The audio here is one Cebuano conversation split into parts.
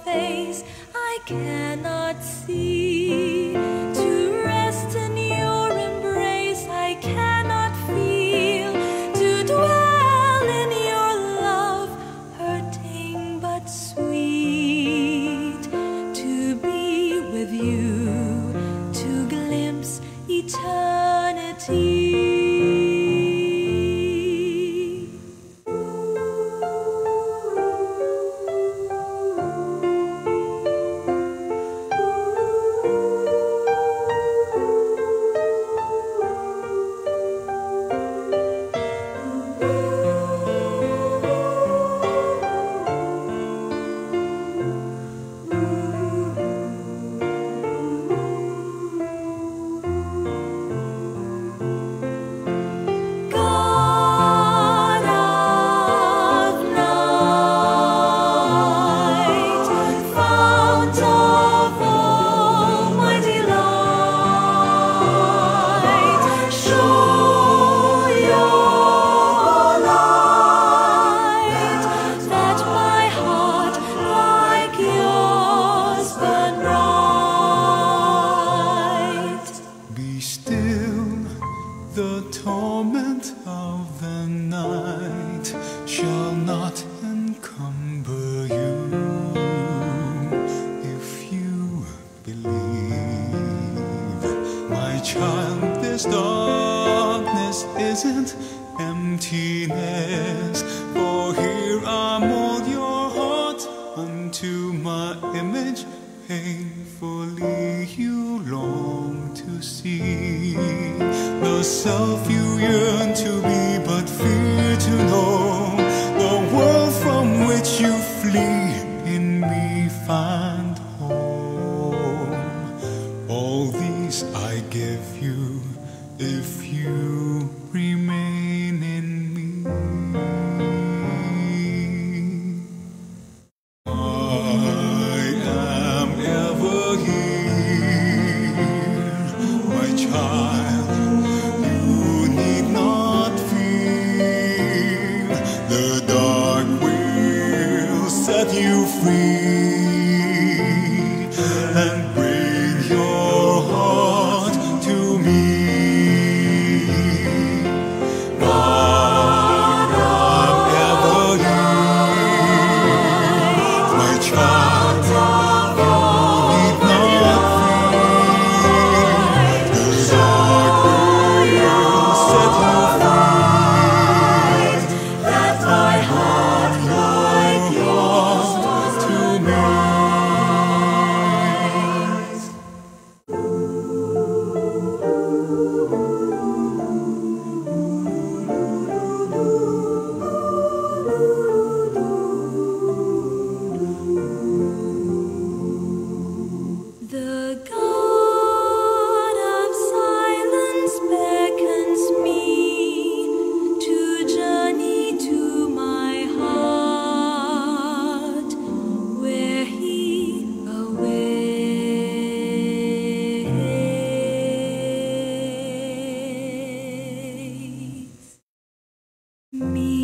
Face I cannot see, to rest in your embrace I cannot feel, to dwell in your love, hurting but sweet, to be with you, to glimpse eternity. God of night, fount of all my delight, show your light, that my heart like yours burn bright. Be still, the torment of the night shall not encumber you if you believe. My child, this darkness isn't emptiness, for here I mold your heart unto my image. Painfully you long to see the self you yearn to be, but fear to know. The world from which you flee, in me find home. All these I give you if you remain in me. I am ever here, my child. You need not fear. The dark will set you free and bring your heart to me. God, I'm ever here, my child. You need not fear. The dark will set you free, That my heart like yours to me. The God of silence beckons me to journey to my heart, where He awaits me.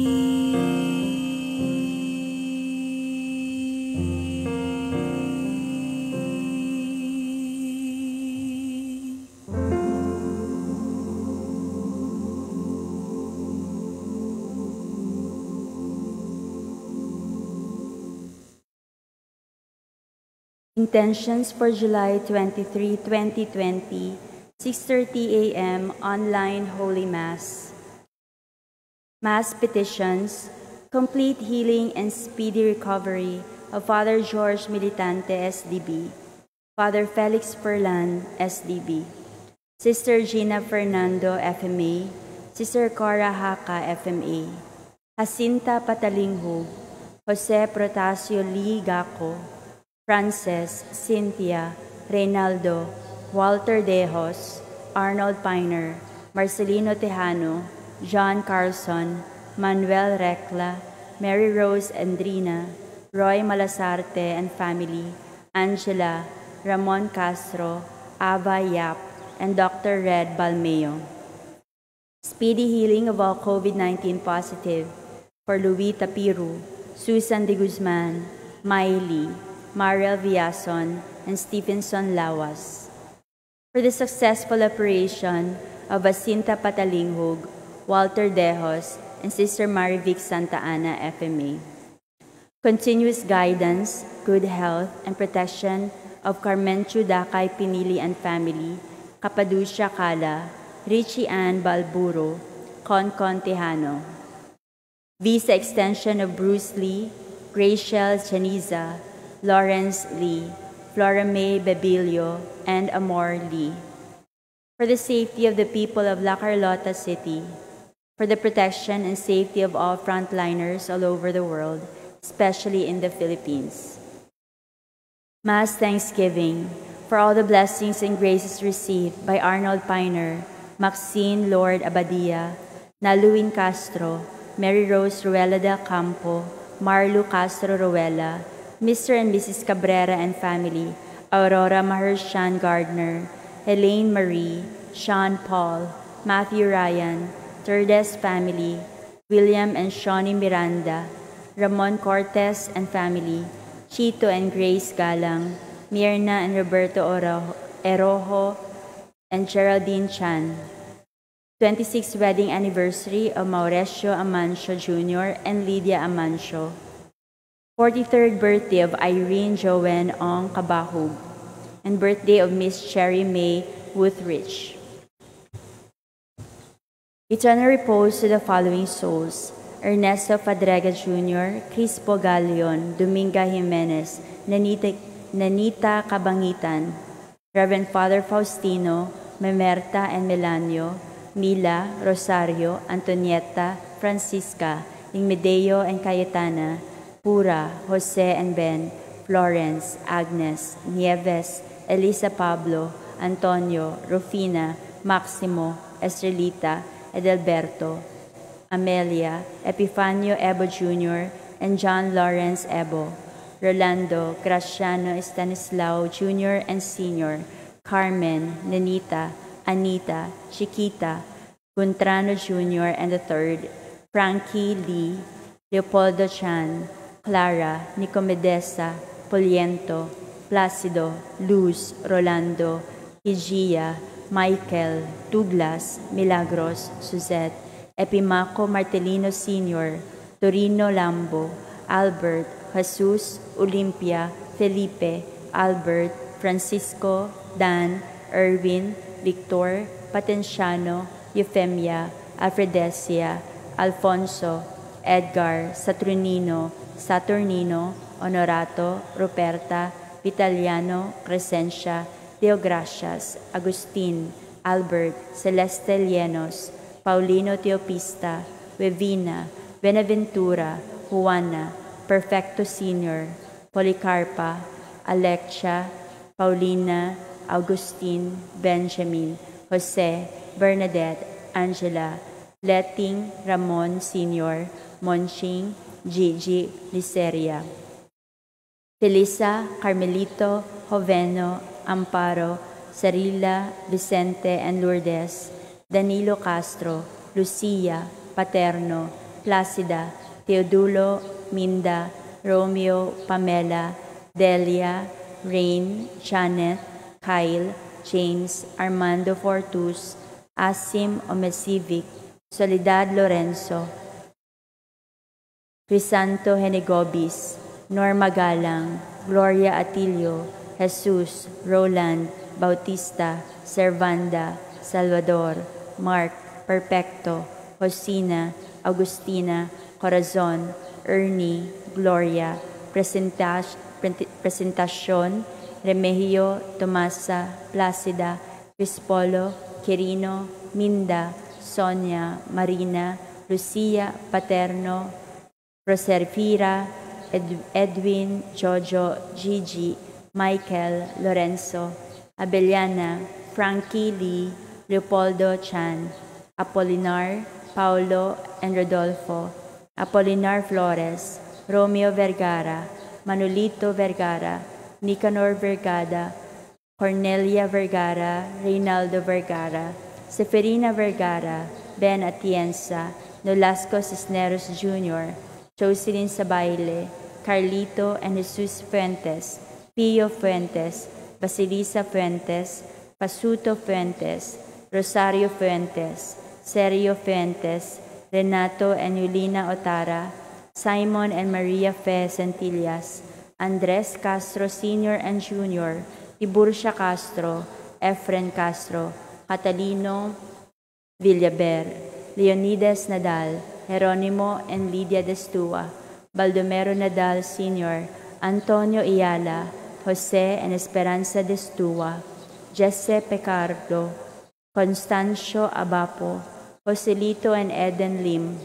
Intentions for July 23, 2020, 6:30 a.m. online Holy Mass. Mass petitions, complete healing and speedy recovery of Father George Militante, SDB, Father Felix Ferlan, SDB, Sister Gina Fernando, FMA, Sister Cora Haka, FMA, Jacinta Patalinghug, Jose Protasio Lee Gaco, Frances, Cynthia, Reynaldo, Walter Dejos, Arnold Piner, Marcelino Tejano, John Carlson, Manuel Recla, Mary Rose Andrina, Roy Malasarte and family, Angela, Ramon Castro, Ava Yap, and Dr. Red Balmeo. Speedy healing of all COVID-19 positive for Louis Tapiru, Susan de Guzman, Miley, Mariel Viason, and Stephenson Lawas. For the successful operation of Asinta Patalinghug, Walter Dejos, and Sister Marivic Santa Ana, FMA. Continuous guidance, good health, and protection of Carmenchu Dakay Pinili and family, Capaducia Kala, Richie Ann Balburo, Concon Tejano. Visa extension of Bruce Lee, Graciel Chaniza, Lawrence Lee, Flora May Bebilio, and Amor Lee. For the safety of the people of La Carlota City, for the protection and safety of all frontliners all over the world, especially in the Philippines. Mass Thanksgiving for all the blessings and graces received by Arnold Piner, Maxine Lord Abadia, Naluin Castro, Mary Rose Ruela del Campo, Marlu Castro Ruela, Mr. and Mrs. Cabrera and family, Aurora Mahershan Gardner, Elaine Marie, Sean Paul, Matthew Ryan, Terdes family, William and Shawnee Miranda, Ramon Cortez and family, Chito and Grace Galang, Mirna and Roberto Erojo, and Geraldine Chan. 26th wedding anniversary of Mauricio Amancio Jr. and Lydia Amancio. 43rd birthday of Irene Joanne Ong Cabahug, and birthday of Miss Cherry May Wuthrich. Eternal repose to the following souls: Ernesto Fadrega Jr., Crispo Galion, Dominga Jimenez, Nanita Cabangitan, Reverend Father Faustino, Memerta and Melanio, Mila, Rosario, Antonieta, Francisca, Ingmedeo and Cayetana, Pura, Jose and Ben, Florence, Agnes, Nieves, Elisa Pablo, Antonio, Rufina, Maximo, Estrelita, Edelberto, Amelia, Epifanio Ebo Jr., and John Lawrence Ebo, Rolando, Graciano Stanislao Jr. and Sr., Carmen, Nenita, Anita, Chiquita, Guntrano Jr. and the third, Frankie Lee, Leopoldo Chan, Clara, Nicomedesa, Poliento, Placido, Luz, Rolando, Higia, Michael, Douglas, Milagros, Suzette, Epimaco Martelino Sr., Torino Lambo, Albert, Jesus, Olimpia, Felipe, Albert, Francisco, Dan, Erwin, Victor, Patenciano, Eufemia, Alfredesia, Alfonso, Edgar, Saturnino, Saturnino, Honorato, Ruperta, Vitaliano, Crescencia, Deogracias, Agustin, Albert, Celeste Llenos, Paulino Teopista, Wevina, Benaventura, Juana, Perfecto Sr., Policarpa, Alexia, Paulina, Augustine, Benjamin, Jose, Bernadette, Angela, Letting, Ramon Sr., Monching, Gigi, Liceria. Felisa, Carmelito, Joveno, Amparo, Sarila, Vicente, and Lourdes, Danilo Castro, Lucia, Paterno, Placida, Teodulo, Minda, Romeo, Pamela, Delia, Rain, Janet, Kyle, James, Armando Fortus, Asim Omesivic, Soledad Lorenzo, Crisanto Henegobis, Norma Galang, Gloria Atilio, Jesus, Roland, Bautista, Servanda, Salvador, Mark, Perfecto, Josina, Agustina, Corazon, Ernie, Gloria, Presentacion, Remigio, Tomasa, Placida, Crispolo, Quirino, Minda, Sonia, Marina, Lucia, Paterno, Proserpira, Edwin, Jojo, Gigi, Michael, Lorenzo, Abellana, Frankie Lee, Leopoldo Chan, Apolinar, Paulo, and Rodolfo, Apolinar Flores, Romeo Vergara, Manolito Vergara, Nicanor Vergara, Cornelia Vergara, Reynaldo Vergara, Seferina Vergara, Ben Atienza, Nolasco Cisneros Jr., Jocelyn Sabaile, Carlito and Jesus Fuentes, Pio Fuentes, Basilisa Fuentes, Pasuto Fuentes, Rosario Fuentes, Sergio Fuentes, Renato and Yulina Otara, Simon and Maria Fe Sentillas, Andres Castro Sr. and Jr., Tiburcia Castro, Efren Castro, Catalino Villaber, Leonides Nadal, Jeronimo and Lydia Destua, Baldomero Nadal Sr., Antonio Ayala, Jose and Esperanza Destua, Jesse Pecardo, Constancio Abapo, Joselito and Eden Lim,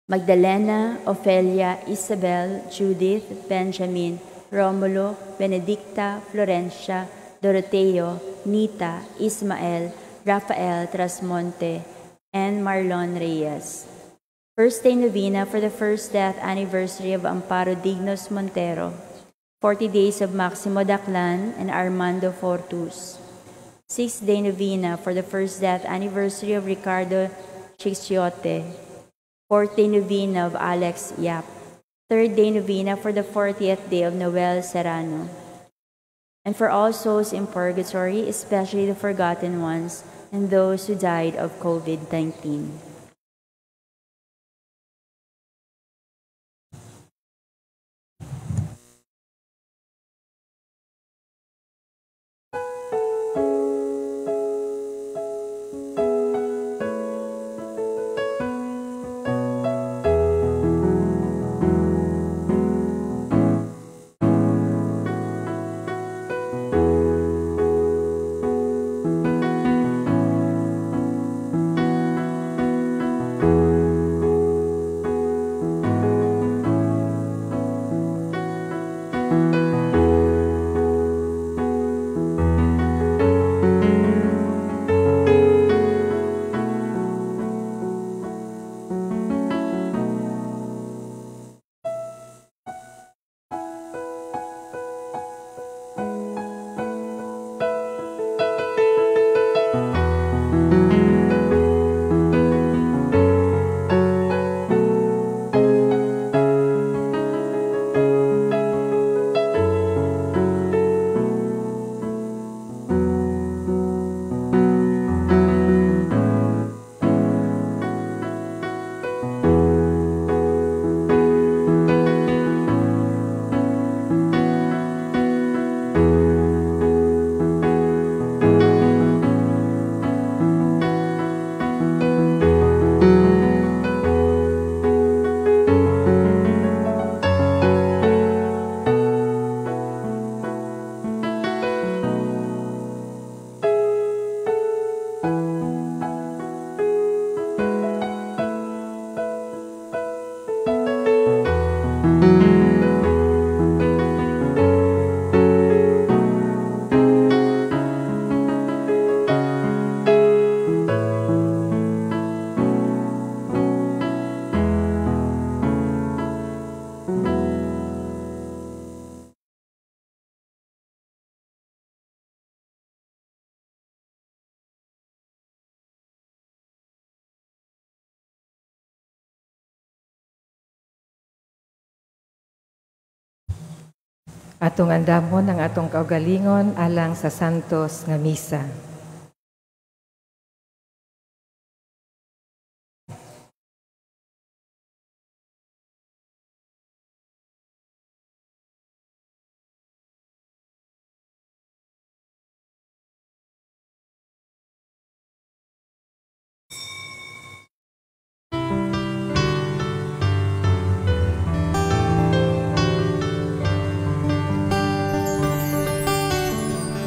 Magdalena, Ofelia, Isabel, Judith, Benjamin, Romulo, Benedicta, Florencia, Doroteo, Nita, Ismael, Rafael Trasmonte, and Marlon Reyes. First day novena for the first death anniversary of Amparo Dignos Montero, 40 days of Maximo Daclan and Armando Fortus. Sixth day novena for the first death anniversary of Ricardo Chixiote. Fourth day novena of Alex Yap. Third day novena for the 40th day of Noel Serrano. And for all souls in purgatory, especially the forgotten ones and those who died of COVID-19. Atong andamon ang atong kaugalingon alang sa santos nga misa.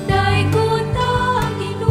Daygon ta, Ginoo.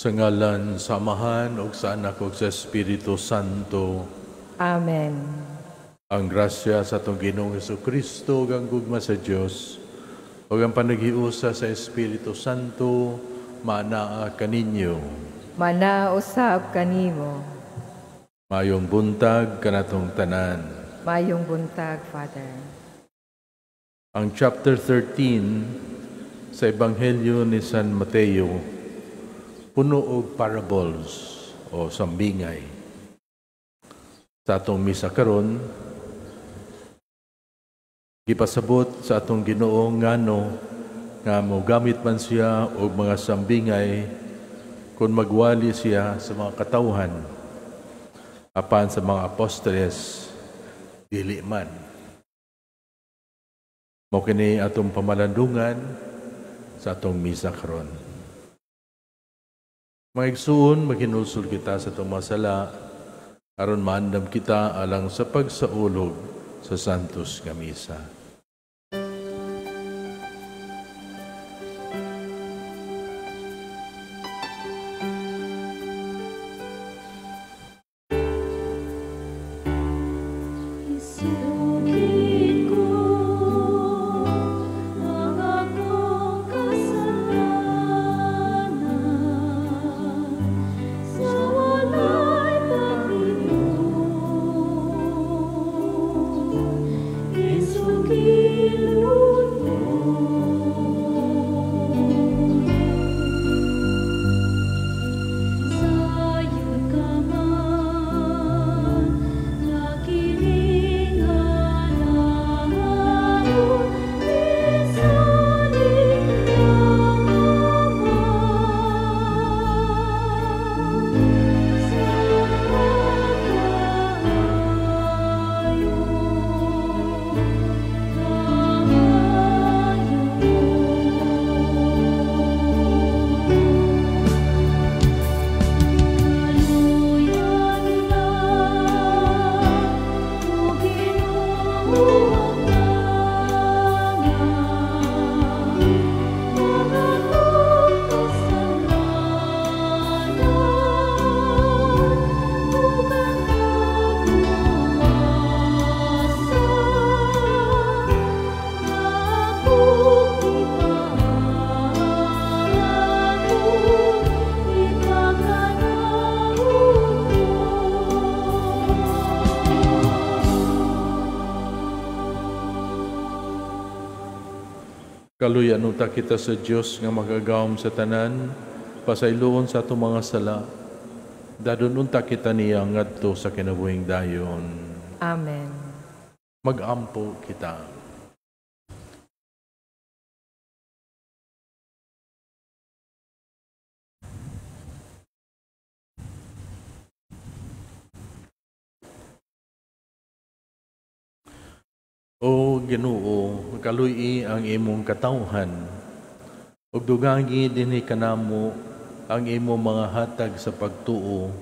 Sa ngalan sa Amahan ug sa Anak ug sa Espiritu Santo. Amen. Ang grasya sa atong Ginoong Hesukristo ug ang gugma sa Dios ug ang panaghiusa sa Espiritu Santo maanaa kaninyo. Manaa usab kanimo. Mayong buntag kanatong tanan. Mayong buntag, Father. Ang chapter 13 sa Ebanghelyo ni San Mateo puno og parables o sambingay. Sa atong misa karon, gipasabot sa atong Ginoo ngano nga mogamit man siya og mga sambingay kung magwali siya sa mga katawhan, apan sa mga apostoles dili man. Mao kini atong pamalandungan sa atong misa karon. Mga igsuon, maghinulsol kita sa atong mga sala aron maandam kita alang sa pagsaulog sa Santos nga Misa. Isukit ko ang akong kasalanan sa walay pagtinuod. Isukilon mo. Sayod ka man, nakiling halahon, isalig ang Ama sa kaayo, Kaluyan lang, O Ginoo, ang tanan, ang akong kasalanan, ug ang kagluasan, nga akong gipangako, ipakanaon mo. Kaluyan unta kita sa Dios nga makagagahom sa tanan, pasayloon sa atong mga sala. Dadon unta kita niya ngadto sa kinabuhing dayon. Amen. Magampo kita. O Ginoo, kaluy-i ang imong katawhan, ug dugangi dinhi kanamo ang imong mga hatag sa pagtuo,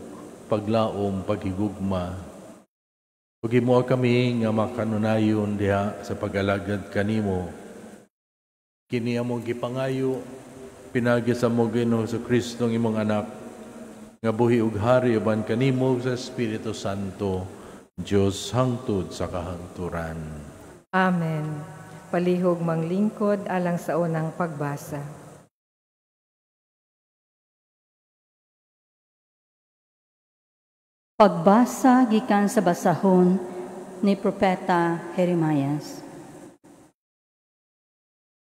paglaom, paghigugma. Ug himoa kami nga makanunayon diha sa pag-alagad kanimo. Kini among gipangayo pinaagi sa among Ginoo Hesukristo ang imong anak, nga buhi ug hari uban kanimo sa Espiritu Santo, Dios hangtod sa kahangturan. Amen. Palihog manglingkod alang sa unang pagbasa. Pagbasa gikan sa basahon ni Propeta Jeremias.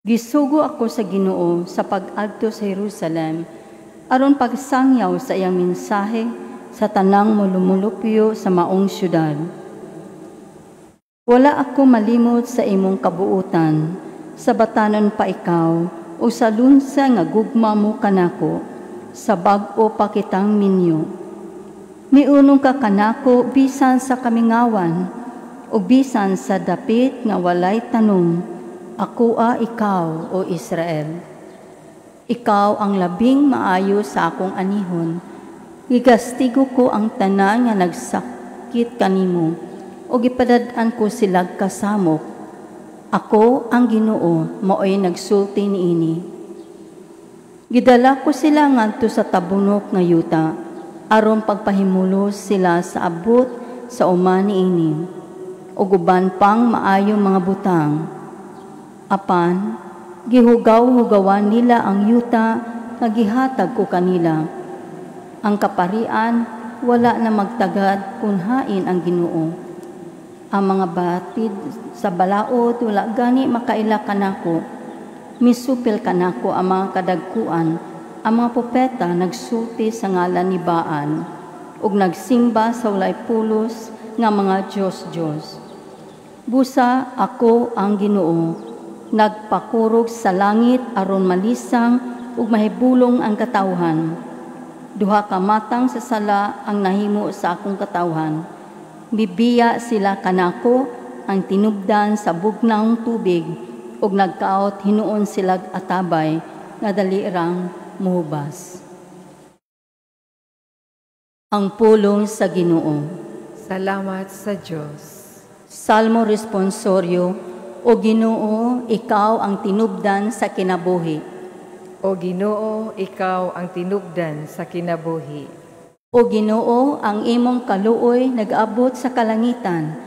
Gisugo ako sa Ginoo sa pag-adto sa Jerusalem aron pagsangyaw sa iyang mensahe sa tanang mulumulupyo sa maong syudad. Wala ako malimot sa imong kabuutan, sa batanon pa ikaw, o sa lunsa nga gugma mo kanako, sa bag-o pa kitang minyo. Miunong ka kanako bisan sa kamingawan, o bisan sa dapit nga walay tanom, akoa ikaw, o Israel. Ikaw ang labing maayo sa akong anihon. Gigastigo ko ang tanan nga nagsakit kanimo, o gipadad-an ko silag kasamok. Ako ang Ginoo, maoy nagsulti niini. Gidala ko sila ngadto sa tabunok nga yuta, aron pagpahimulos sila sa abot sa uman niini, ug uban pang maayong mga butang. Apan, gihugaw-hugawan nila ang yuta nga gihatag ko kanila. Ang kaparian wala na magtagad kun hain ang Ginoo. Ang mga batid sa balaod wala gani makaila kanako. Misupil kanako ang mga kadagkuan. Ang mga propeta nagsulti sa ngalan ni Baal ug nagsimba sa walay pulos nga mga Diyos-Diyos. Busa ako ang Ginoo, nagpakurog sa langit aron malisang ug mahibulong ang katawhan. Duha ka matang sa sala ang nahimo sa akong katawhan. Mibiya sila kanako ang tinubdan sa bugnaong tubig ug nagkaot hinuon silag atabay nga dali rang muhubas. Ang pulong sa Ginoo. Salamat sa Dios. Salmo Responsorio. O Ginoo, ikaw ang tinubdan sa kinabuhi. O Ginoo, ikaw ang tinubdan sa kinabuhi. O Ginoo, ang imong kaluoy nag-abot sa kalangitan,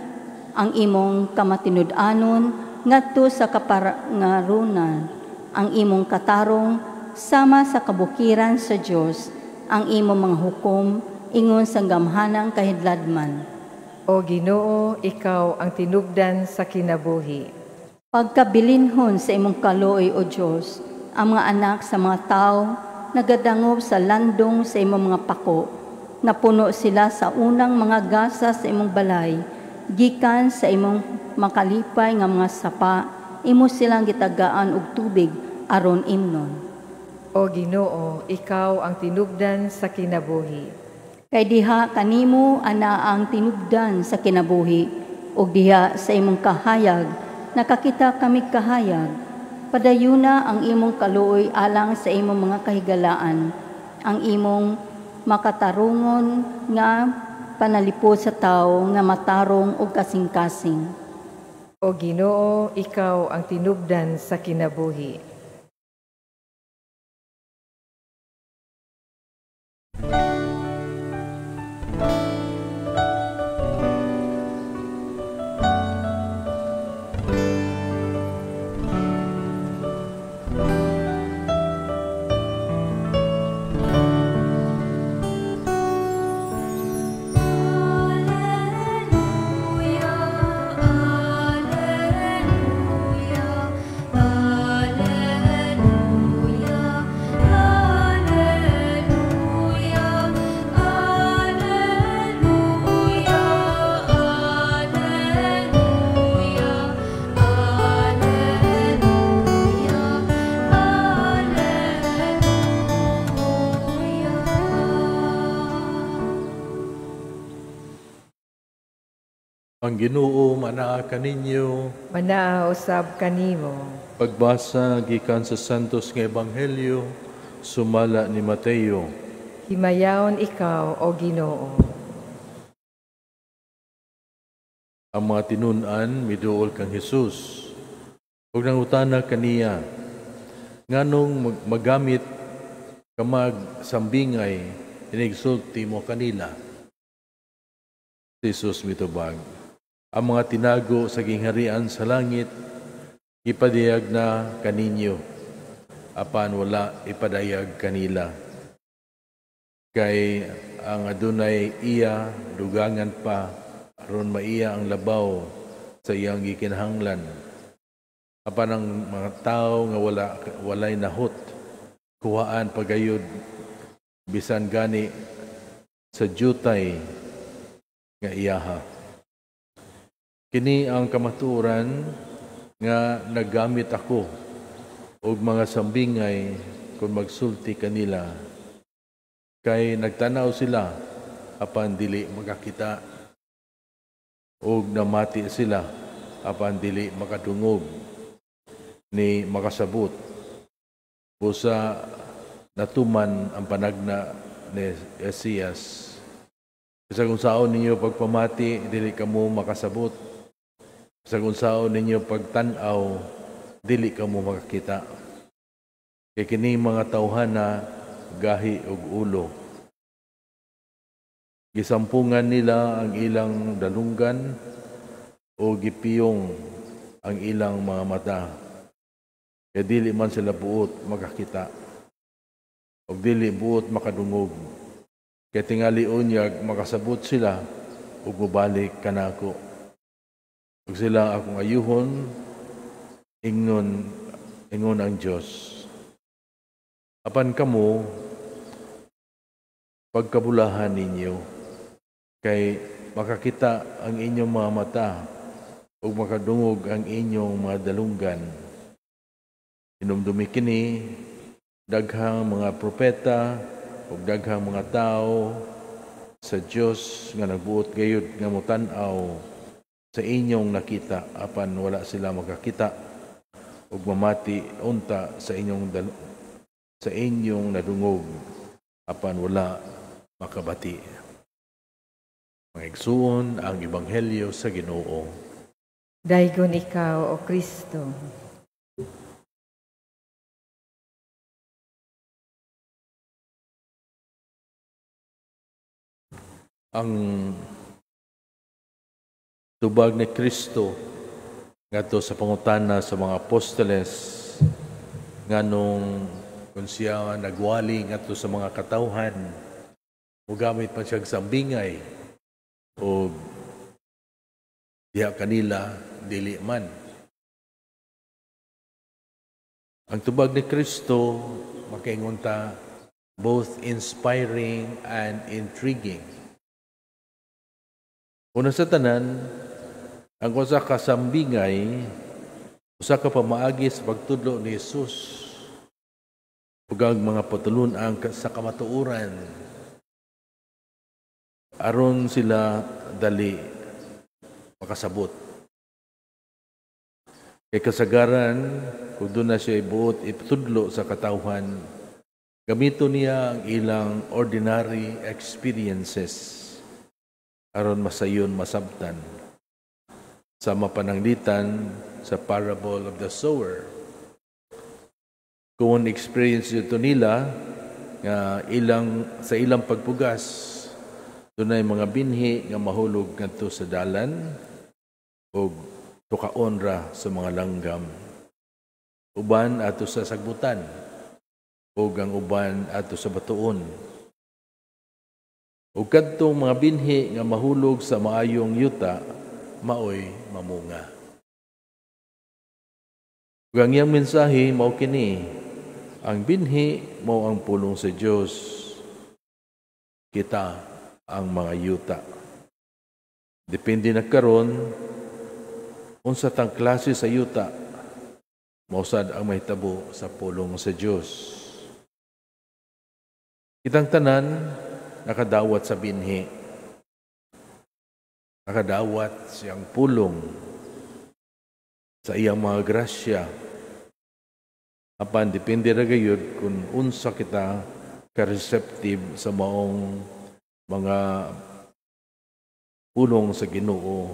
ang imong kamatinud-anon ngadto sa kaparangarunan, ang imong katarong sama sa kabukiran sa Dios, ang imong mga hukom ingon sa gamhanang kahidladman. O Ginoo, ikaw ang tinubdan sa kinabuhi. Pagkabilinhon sa imong kaluoy, O Dios, ang mga anak sa mga tao nagadangop sa landong sa imong mga pako. Napuno sila sa unang mga gasa sa imong balay, gikan sa imong makalipay nga mga sapa, imo silang gitagaan og tubig aron imnon. O Ginoo, ikaw ang tinubdan sa kinabuhi. Kay diha kanimo ana ang tinubdan sa kinabuhi, ug diha sa imong kahayag nakakita kami kahayag. Padayuna ang imong kaluoy alang sa imong mga kahigalaan, ang imong makatarungon nga panalipod sa tawo nga matarong ug kasing-kasing. O Ginoo, ikaw ang tinubdan sa kinabuhi. Ang Ginoo manaa kaninyo, manaa usab kanimo. Pagbasa gikan sa Santos nga Ebanghelyo sumala ni Mateo. Himayaon ikaw, O Ginoo. Ang mga tinun-an miduol kang Hesus ug nangutana kaniya, nganong magamit kamag sambingay inigsulti mo kanila? Si Jesus mitubag, ang mga tinago sa gingharian sa langit ipadayag na kaninyo, apan wala ipadayag kanila. Kay ang adunay iya dugangan pa aron maiya ang labaw sa iyang gikinahanglan. Apan ang mga tawo nga walay nahot, kuhaan pagayod bisan gani sa jutay nga iyaha. Kini ang kamatuoran nga naggamit ako og mga sambingay kung magsulti kanila, kay nagtanaw sila apan dili makakita, og namati sila apan dili makadungog ni makasabot. Busa natuman ang panagna ni Esias. Bisag unsaon ninyo pagpamati, dili kamo makasabot. Bisag unsaon ninyo pagtan-aw, dili kamo makakita. Kay kini mga tawhana gahi og ulo. Gisampungan nila ang ilang dalunggan o gipiyong ang ilang mga mata. Kay dili man sila buot makakita og dili buot makadungog. Kay tingali unyag makasabot sila ug mobalik kanako. Ug sila akong ayuhon, ingon ang Dios. Apan kamo, pagkabulahan ninyo, kay makakita ang inyong mga mata ug makadungog ang inyong mga dalunggan. Hinumdumi kini, daghang mga propeta ug daghang mga tawo sa Dios nga nagbuot gayud nga motan-aw sa inyong nakita, apan wala sila makakita, ug mamati unta sa inyong nadungog, apan wala makabati. Mga igsuon, ang Ebanghelyo sa Ginoo. Daygon ikaw, O Kristo. Ang tubag ni Kristo ngadto sa pangutana sa mga apostoles nganong kung siya nagwali ngadto sa mga katawhan, mogamit pa siyang sambingay o diha kanila dili man. Ang tubag ni Kristo makaingon ta both inspiring and intriguing. Una sa tanan, ang usa ka sambingay, usa ka pamaagi sa pagtudlo ni Jesus ug ang mga patulun-an sa kamatuoran aron sila dali makasabot. Kay kasagaran, kung doon na siya ibuot, ipatudlo sa katawhan, gamito niya ang ilang ordinary experiences aron masayon masabtan. Sa mapananglitan sa parable of the sower. Kung experience ito nila nga ilang sa ilang pagpugas, dunay mga binhi nga mahulog ngadto sa dalan og tukaon ra sa mga langgam. Uban ato sa sagbutan ug ang uban ato sa batuon. Ug kadtong mga binhi nga mahulog sa maayong yuta, maoy mamunga. Ug ang iyang mensahe mao kini, ang binhi mao ang pulong sa Dios, kita ang mga yuta. Depende na karon unsa tang klase sa yuta, mausad ang mahitabo sa pulong sa Dios. Kitang tanan nakadawat sa binhi, nakadawat siyang pulong sa iyang mga grasya. Apan depende ra gayud kung unsa kita ka-receptive sa maong mga pulong sa Ginoo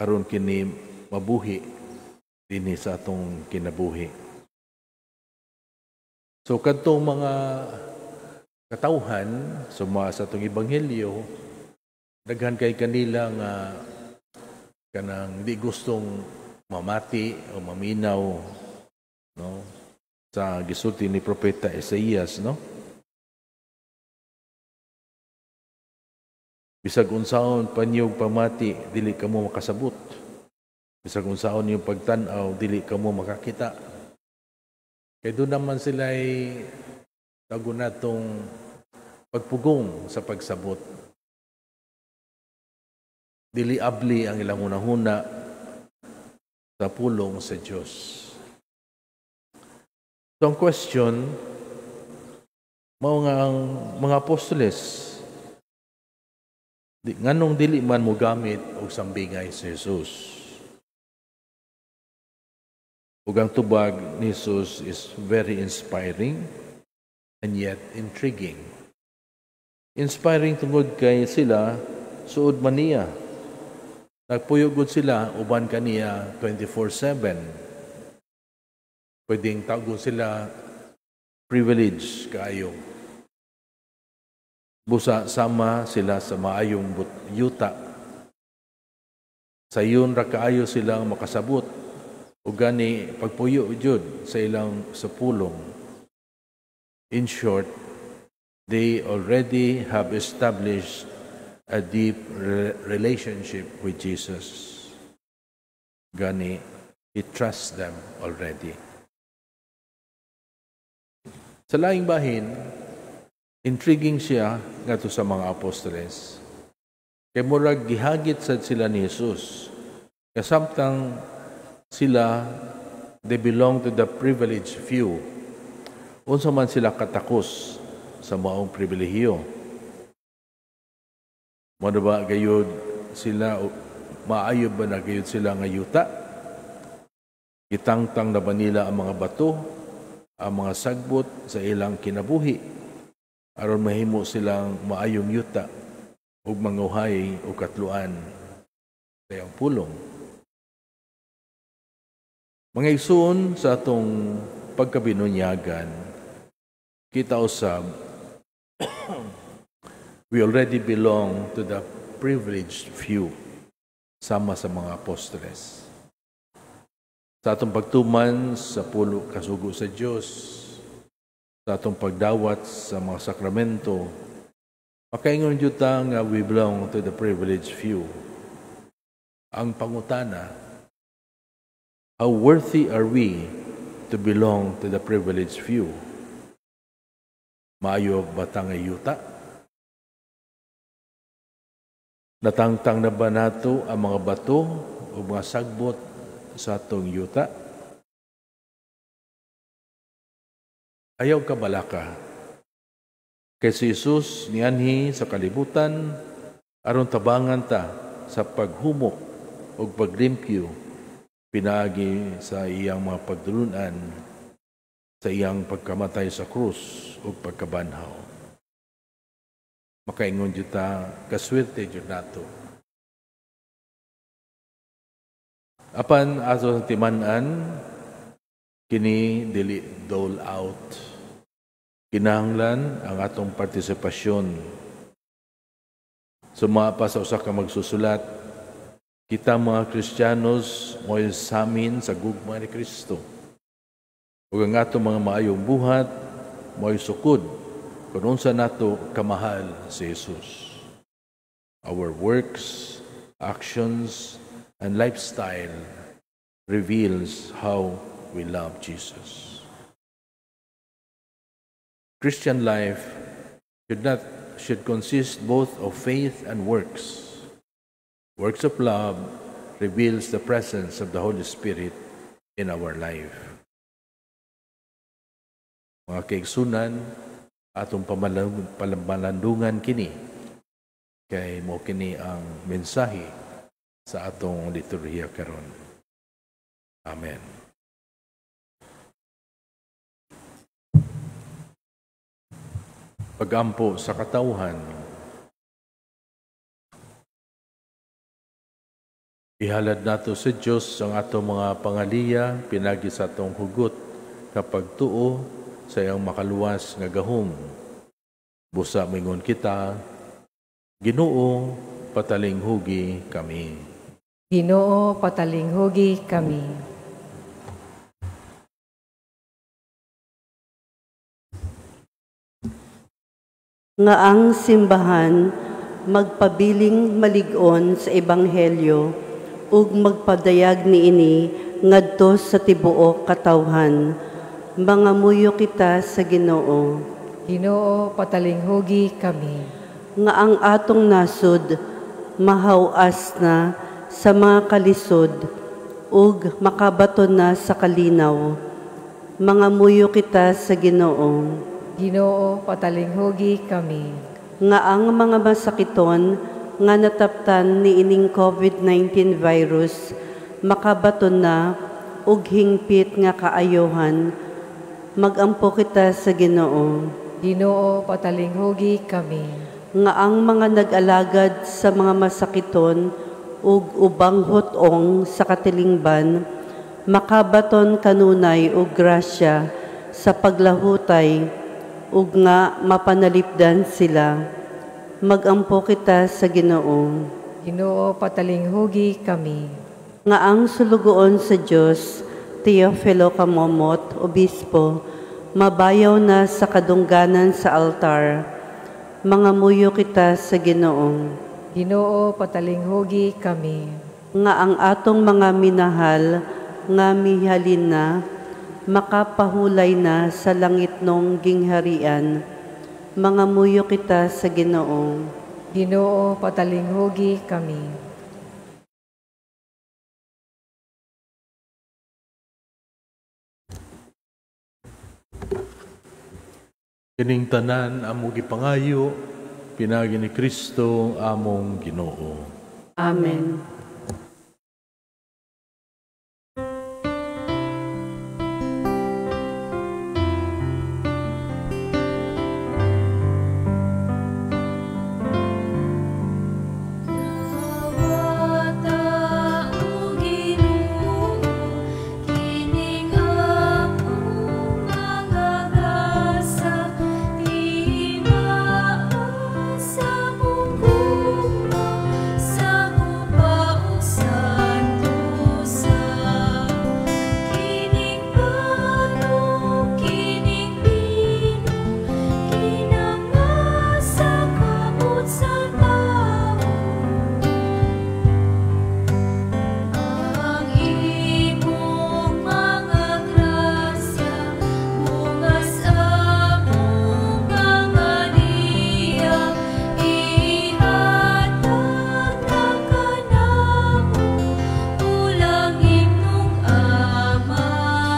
aron kini mabuhi dinhi sa atong kinabuhi. So kadtong mga katawhan suma sa atong ebanghelyo, daghan kay kanila nga kanang di gustong mamati o maminaw, no, sa gisulti ni propeta Isaías, no? Bisag unsaon panyog pamati, dili kamo makasabot. Bisag unsaon yung pagtan-aw, dili kamo makakita. Kay doon naman sila'y tago na tong pagpugong sa pagsabot. Dili abli ang ilang hunahuna sa pulong sa Diyos. So ang question, mao nga ang mga apostoles, nganong dili man mogamit og sambingay si Jesus. Ug ang tubag ni Jesus is very inspiring and yet intriguing. Inspiring tungod kay sila suod man niya. Nagpuyo gud sila uban kaniya 24/7. Pwedeng tawgon sila privilege kaayo. Busa sama sila sa maayong yuta. Sayon ra kaayo silang makasabot o gani pagpuyo jud sa ilang sa pulong. In short, they already have established a deep relationship with Jesus. Gani, He trusts them already. Sa laing bahin, intriguing siya ngadto sa mga apostoles. Kay murag gihagit sad sila ni Jesus. Kasamtang sila, they belong to the privileged few. Unsa man sila katakos sa maong pribilehiyo. Mao ba gayud sila, maayo ba na gayud sila nga yuta? Gitangtang na ba nila ang mga bato, ang mga sagbot sa ilang kinabuhi aron mahimo silang maayong yuta ug manguhay og katluan sa iyang pulong? Mga igsoon, sa atong pagkabinunyagan, kita usab we already belong to the privileged few sama sa mga apostoles. Sa atong pagtuman sa pulo kasugo sa Dios, sa atong pagdawat sa mga sakramento, makaingon jud ta nga we belong to the privileged few. Ang pangutana, how worthy are we to belong to the privileged few? Maayo ba ta nga yuta? Natangtang na ba nato ang mga bato o mga sagbot sa atong yuta? Ayaw ka balaka. Kay si Jesus nianhi sa kalibutan aron tabangan ta sa paghumok ug paglimpyo pinaagi sa iyang mga pagdulunan, sa iyang pagkamatay sa krus ug pagkabanhaw. Makaingon jud ta, kaswerte jud nato. Apan ato sa timan-an, kini dili dole out. Kinahanglan ang atong partisipasyon. Suma pa sa usa ka magsusulat, kita mga Kristiyanos mo'y samin sa gugma ni Kristo. Ug ang atong mga maayong buhat mo'y sukod kung unsa nato kamahal si Jesus. Our works, actions, and lifestyle reveals how we love Jesus. Christian life should consist both of faith and works. Works of love reveals the presence of the Holy Spirit in our life. Mga kaigsunan, atong pamalandungan kini, kay mo kini ang mensahe sa atong liturhiya karon. Amen. Pagampo sa katawhan. Ihalad nato sa Dios ang atong mga pangaliya pinagi sa atong hugot kapag tuo sa iyang makaluwas nga gahom. Busa mingon kita, Ginoo, patalinghugi kami. Ginoo, patalinghugi kami. Nga ang simbahan magpabiling malig-on sa ebanghelyo ug magpadayag niini ngadto sa tibuok katawhan. Mangamuyo kita sa Ginoo. Ginoo, patalinghugi kami. Nga ang atong nasod mahaw-as na sa mga kalisod ug makabaton na sa kalinaw. Mangamuyo kita sa Ginoo. Ginoo, patalinghugi kami. Nga ang mga masakiton nga nataptan niining COVID-19 virus makabaton na ug hingpit nga kaayohan. Magampo kita sa Ginoo. Ginoo, patalinghugi kami. Nga ang mga nag-alagad sa mga masakiton ug ubang hutong sa katilingban makabaton kanunay og grasya sa paglahutay ug nga mapanalipdan sila. Magampo kita sa Ginoo. Ginoo, patalinghugi kami. Nga ang sulugoon sa Dios, Teofilo Camomot, Obispo, mabayaw na sa kadungganan sa altar. Mangamuyo kita sa Ginoo. Ginoo, patalinghugi kami. Nga ang atong mga minahal nga mihalin na, makapahulay na sa langitnong gingharian. Mangamuyo kita sa Ginoo. Ginoo, patalinghugi kami. Kining tanan among gipangayo, pinaagi ni Kristo among Ginoo. Amen. Dawata o Ginoo, kining among mga gasa, timaa sa among gugma, sa guba ug santusa. Kining pano, kining bino, kinangasa kamot sa tawo. Ang imong mga grasya, bungas among pangaliya, ihatag na kanamo, pulang imong Amahan.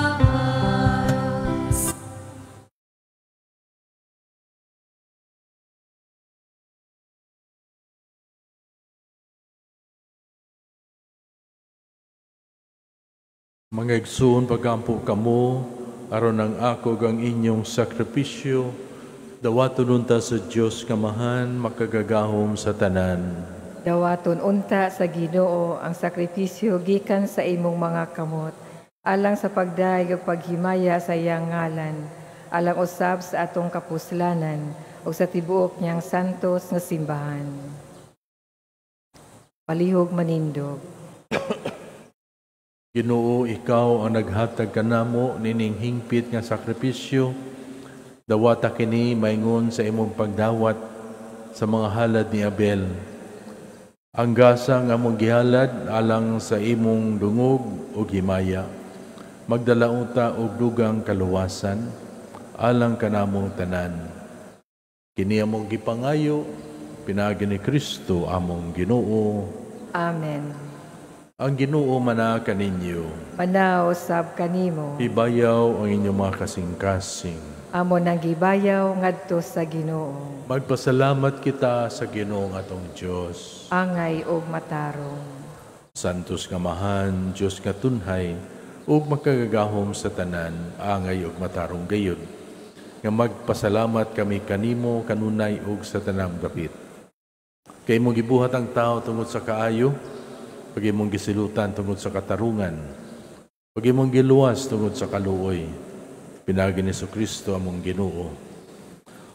Mga igsoon, pagampo kamo, aron ang ako ang inyong sakripisyo, dawaton unta sa Dios Kamahan, makagagahom sa tanan. Dawaton unta sa Ginoo ang sakripisyo gikan sa imong mga kamot, alang sa pagdayeg ug paghimaya sa iyang ngalan, alang usab sa atong kapuslanan ug sa tibuok niyang santos nga simbahan. Palihog manindog. Ginoo, ikaw ang naghatag kanamo nining hingpit nga sakripisyo. Dawata kini maingon sa imong pagdawat sa mga halad ni Abel. Ang gasa nga among gihalad alang sa imong dungog ug himaya. Magdala unta og dugang kaluwasan alang kanamong tanan. Kini among gipangayo pinaagi ni Kristo among Ginoo. Amen. Ang Ginoo mana kaninyo. Manaw sab kanimo. Ibayaw ang inyong mga kasing-kasing. Amo nang gibayaw ngadto sa Ginoo. Magpasalamat kita sa Ginoo atong Dios. Angay og matarong. Santos nga Amahan, Dios nga tunhay, ug makagagahom sa tanan, angay ug matarong gayud. Nga magpasalamat kami kanimo kanunay ug sa tanang dapit. Kay imong gibuhat ang tao tungod sa kaayo, pag imong gisilutan tungod sa katarungan, pag imong giluwas tungod sa kaluoy, pinaagi ni Kristo among Ginoo.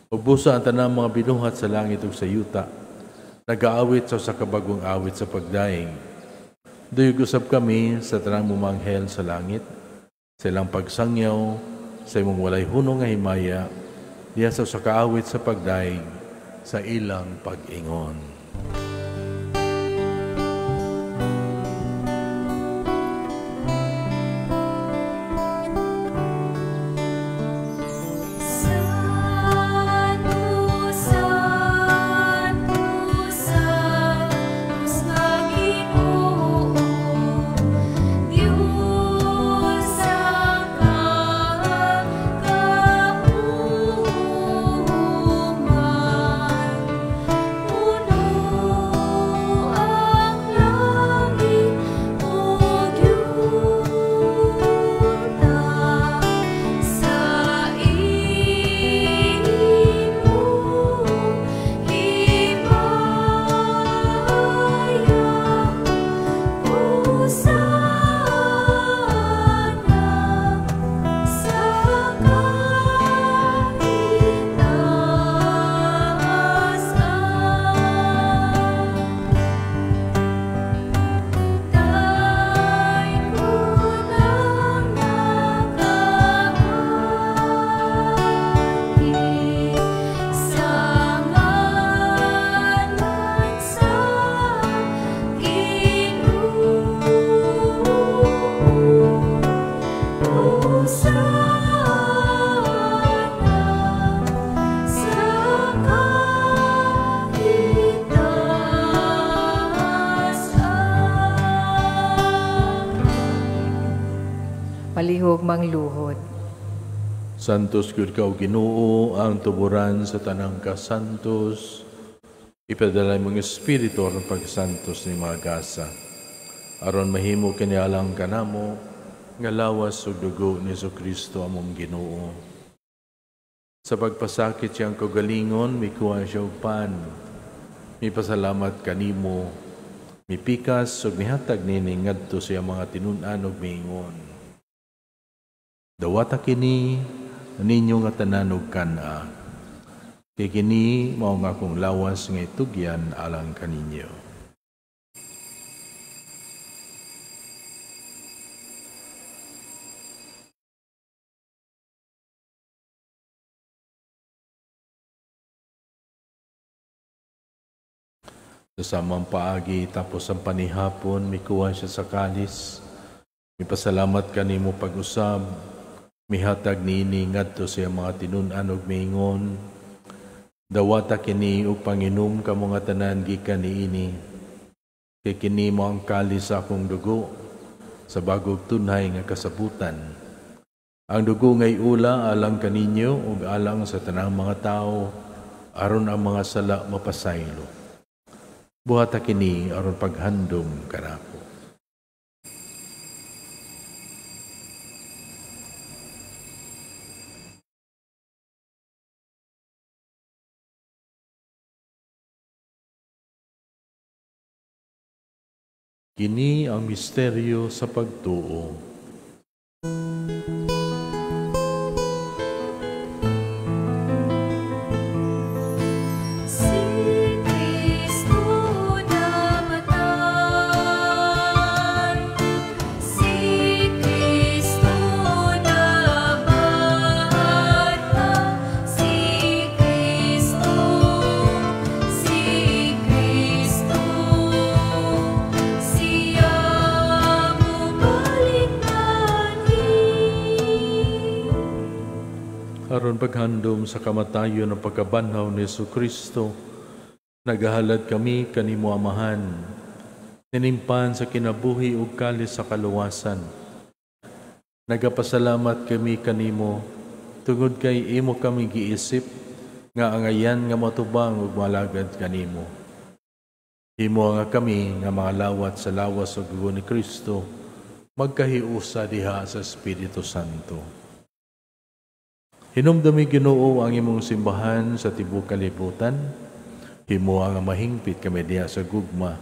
Ug busa ang tanang mga binuhat sa langit ug sa yuta, nagaawit sa kabagong awit sa pagdaing. Duyog usab kami sa tanang mumanghel sa langit, sa ilang pagsangyaw, sa imong walay hunong nga himaya, diha sa usa ka awit sa pagdaing, sa ilang pag-ingon. Santo, Santo, Santos nga Ginoo, Dios ang kakahuman, puno Palihog mangluhod. Santos gyud ka, Ginoo, ang tuburan sa tanang kasantos. Ipadala imong Espiritu aron pagsantos ni mga gasa. Aron mahimo kini alang kanamo nga lawas ug dugo ni Jesucristo among Ginoo. Sa pagpasakit siyang kaugalingon, mikuha siya og pan. Mipasalamat kanimo, mipikas ug mihatag nini ngadto sa iyang mga tinun-an ug miingon. Dawata kini ninyo nga tanan og kan-a. Kay kini mao nga akong lawas nga itugyan alang kaninyo. Sa samang paagi tapos ang panihapon, mikuha siya sa kalis. Mipasalamat kanimo pag-usab, mihatag niini ngadto sa mga tinun-an ug miingon. Dawata kini ug panginom kamo nga tanan gikan niini. Kay kini mo ang kalis sa akong dugo sa bagong tunhay nga kasabutan. Ang dugo ngay ula alang kaninyo ug alang sa tanang mga tawo aron ang mga sala mapasaylo. Buhata kini aron paghandom kanako. Kini ang misteryo sa pagtuo. Si Kristo namatay, si Kristo nabanhaw, si Kristo, si Kristo, siya mubalik anhi. Aron paghandom sa kamatayon ng pagkabanhaw ni Jesucristo, nagahalad kami kanimo Amahan, ninimpan sa kinabuhi ug kalis sa kaluwasan. Nagapasalamat kami kanimo tungod kay imo kami giisip nga angayan nga matubang ug malagad kanimo. Himo nga kami nga mga lawat sa lawas ug dugo ni Kristo, magkahiusa diha sa Espiritu Santo. Hinumdumi Ginoo ang imong simbahan sa tibuok kalibutan. Himo nga mahingpit kami diha sa gugma.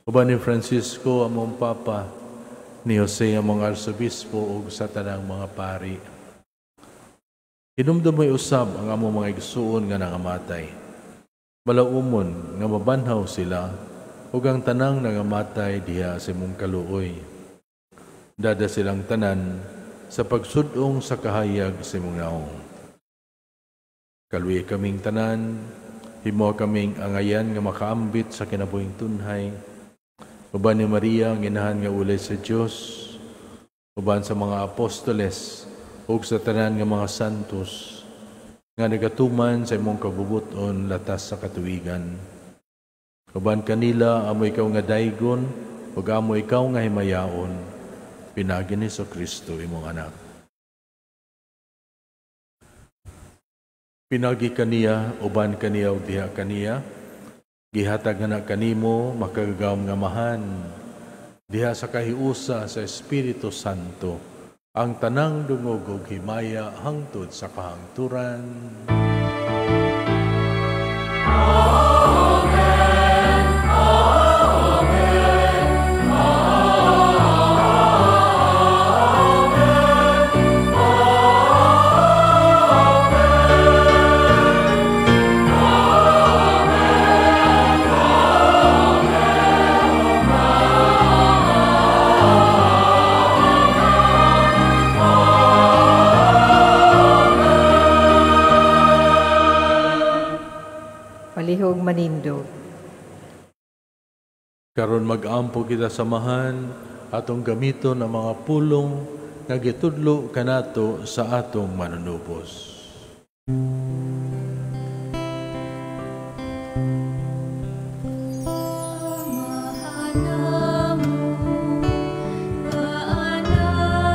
Uban ni Francisco among Papa, ni Jose among Arsobispo ug sa tanang mga pari. Hinumdumi usab ang among mga igsuon nga nangamatay. Balaumon nga mabanhaw sila ug ang tanang nangamatay diha sa imong kaluoy. Dada silang tanan sa pagsudong sa kahayag sa imong naong. Kaluoy kaming tanan, himo kaming angayan nga makaambit sa kinabuhing tunhay. Uban ni Maria ang inahan nga ulay sa Dios, uban sa mga apostoles ug sa tanan nga mga santos nga nagatuman sa imong kabubuton latas sa katuwigan. Uban kanila amo ikaw nga daygon ug amo ikaw nga himayaon. Pinaagi ni Jesucristo imong anak. Pinagi kaniya, uban kaniya ug diha kaniya, gihatag na kanimo makagagahom nga Amahan, diha sa kahiusa sa Espiritu Santo, ang tanang dungog ug himaya hangtod sa kahangturan. Amen. Amen. Palihog manindog. Karon mag-ampo kita samahan atong gamiton ang mga pulong nga gitudlo kanato sa atong manunubos. Amahan namo, kaanaa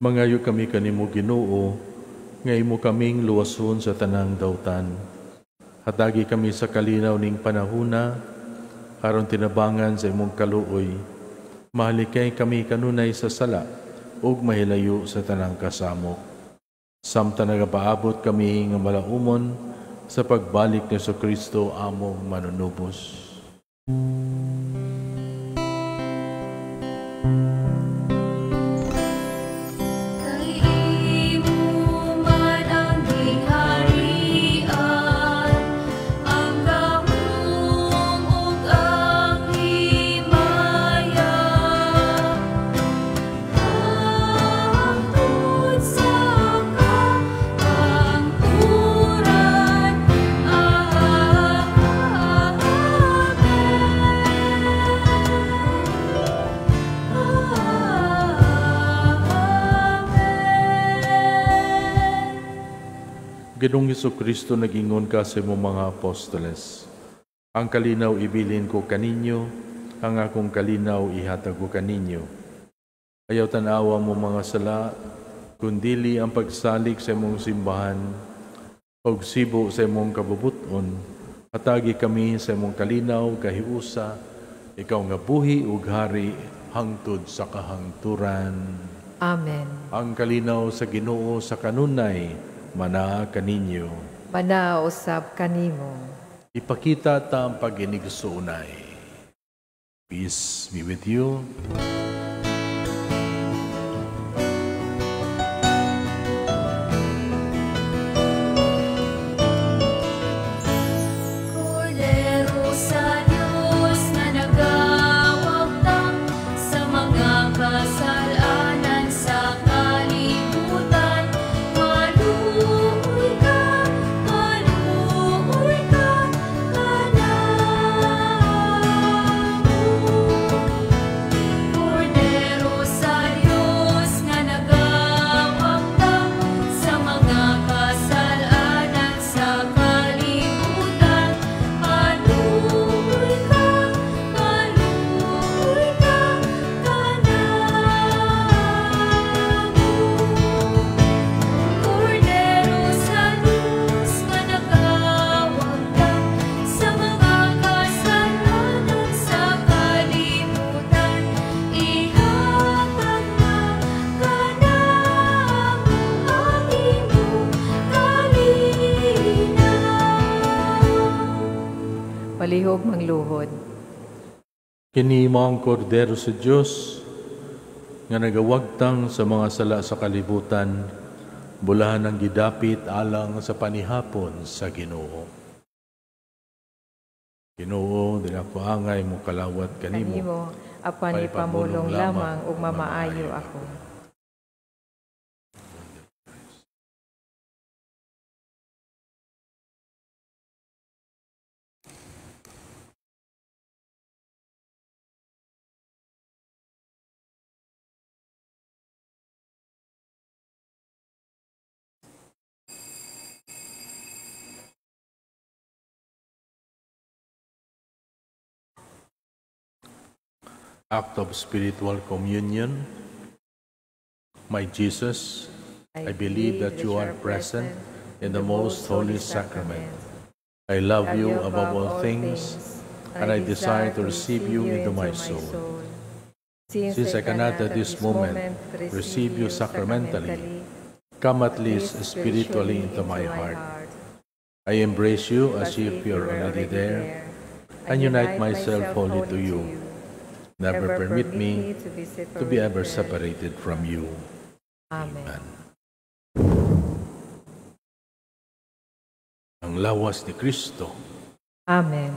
Mangayo kami kanimo Ginoo, nga imo kaming luwason sa tanang dautan. Hatagi kami sa kalinaw ning panahuna, aron tinabangan sa imong kaluoy. Mahalikay kami kanunay sa sala ug mahilayo sa tanang kasamok. Samtang nagapaabot kami nga malaumon sa pagbalik ni Kristo among manunubos. Kay imo man ang gingharian, ang gahom ug ang himaya, hangtod sa kahangturan. Amen. Amen. Ginoong Hesukristo, nag-ingon ka sa imong mga apostoles, ang kalinaw ibilin ko kaninyo, ang akong kalinaw ihatag ko kaninyo. Ayaw tanawa mo mga sala, kundili ang pagsalig sa imong simbahan, pagsibo sa imong kabubuton, hatagi kami sa imong kalinaw, kahiusa, ikaw nga buhi ug hari, hangtod sa kahangturan. Amen. Ang kalinaw sa Ginoo sa kanunay, manaa kaninyo. Manaa usab kanimo. Ipakita ta ang pag-inigsuonay. Peace be with you. Kordero sa Dios nga nagawagtang sa mga kasalanan sa kalibutan, maluoy ka kanamo. Kordero sa Dios nga nagawagtang sa mga kasalanan sa kalibutan, maluoy ka kanamo. Kordero sa Dios nga nagawagtang sa mga kasalanan sa kalibutan, ihatag na kanamo ang imong kalinaw. Palihog mangluhod. Kini mao ang kordero sa Dios nga nagawagtang sa mga sala sa kalibutan, bulahan ang gidapit alang sa panihapon sa Ginoo. Ginoo, dili ako angay mo kalawat kanimo. Kanimo, apan ipamulong lamang ug mamaayo ako. Act of spiritual communion. My Jesus, I believe that you are present in the most holy sacrament. I love you above all things, and I desire to receive you into my soul. Since I cannot at this moment receive you sacramentally, come at least spiritually into my heart. I embrace you as if you are already there, and unite myself wholly to you. Never permit me to be ever separated from you. Amen. Amen. Ang lawas ni Kristo. Amen.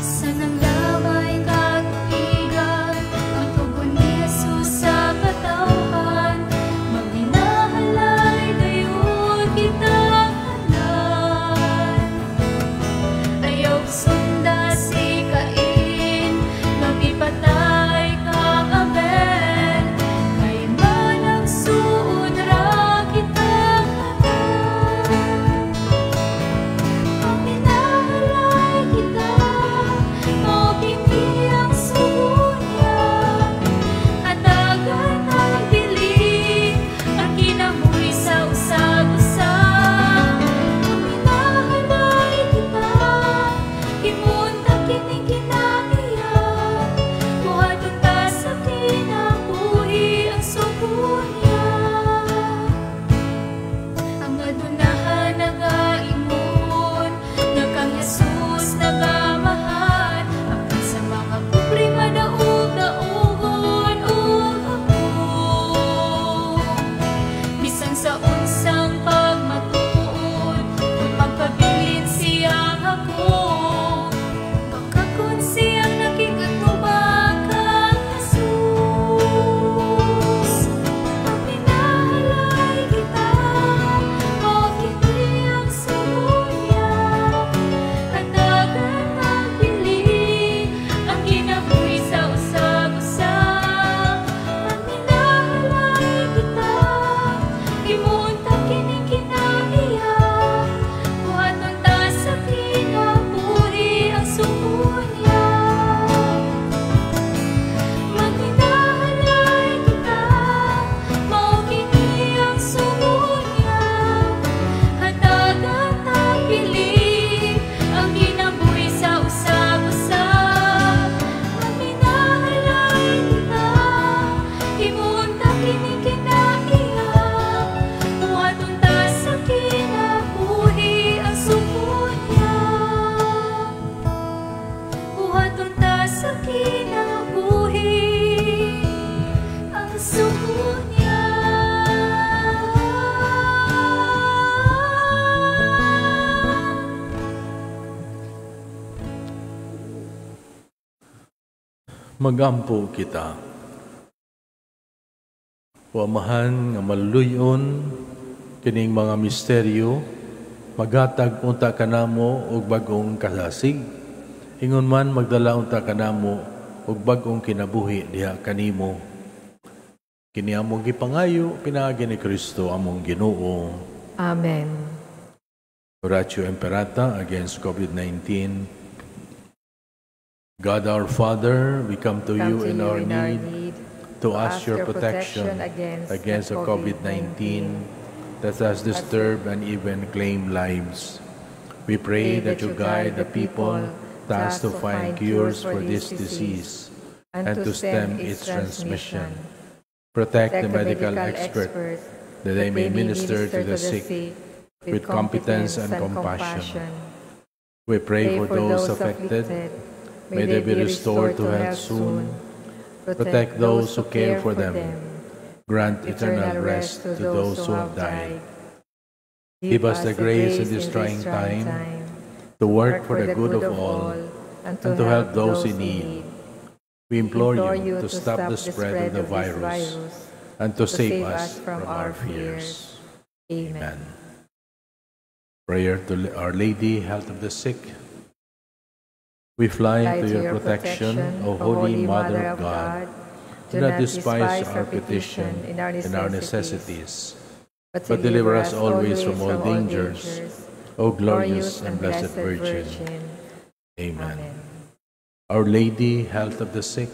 Sa nanglamay katuigan, ang tugon ni Jesus sa katawhan, maghinahalay gayon kita tanan. Ayaw Magampo kita. O Amahan nga maluluyon, kining mga misteryo, maghatag unta kanamo og bag-ong kasasig. Ingon man magdala unta kanamo og bag-ong kinabuhi diha kanimo. Kini among gipangayo pinaagi ni Kristo among Ginoo. Amen. Oratio Imperata against COVID-19. God our Father, we come to Come you to in you our in our need need to ask your protection against the COVID-19 that has disturbed and even claimed lives. We pray that you guide the people tasked to find cures for this disease and to stem its transmission. Protect the medical expert that they may minister to the sick with competence and compassion. We pray for those affected. May they be restored to health soon. Protect those who care for them. Grant eternal rest to those who have died. Give us the grace in this trying time to work for the good of all and to help those in need. We implore you to stop the spread of the virus and to save us from our fears. Amen. Amen. Prayer to Our Lady, Health of the Sick. We fly to your protection, O Holy Mother of God. Do not despise our petition and our necessities, but deliver us always from all dangers, O glorious and blessed Virgin. Amen. Amen. Our Lady, Health of the Sick,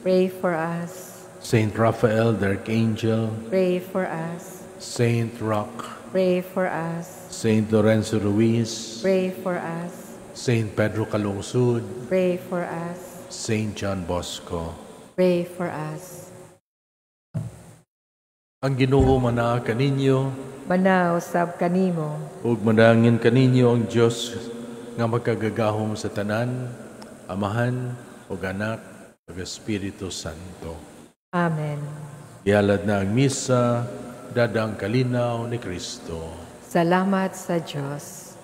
Pray for us. Saint Raphael, the Archangel, Pray for us. Saint Roch, Pray for us. Saint Lorenzo Ruiz, Pray for us. Saint Pedro Calungsod, Pray for us. Saint John Bosco. Pray for us. Ang Ginoo manaa kaninyo, Manaa usab kanimo. Ug manalangin kaninyo ang Dios nga makagagahom sa tanan, Amahan ug Anak ug Espiritu Santo. Amen. Gihalad na ang misa, dada ang kalinaw ni Kristo. Salamat sa Diyos.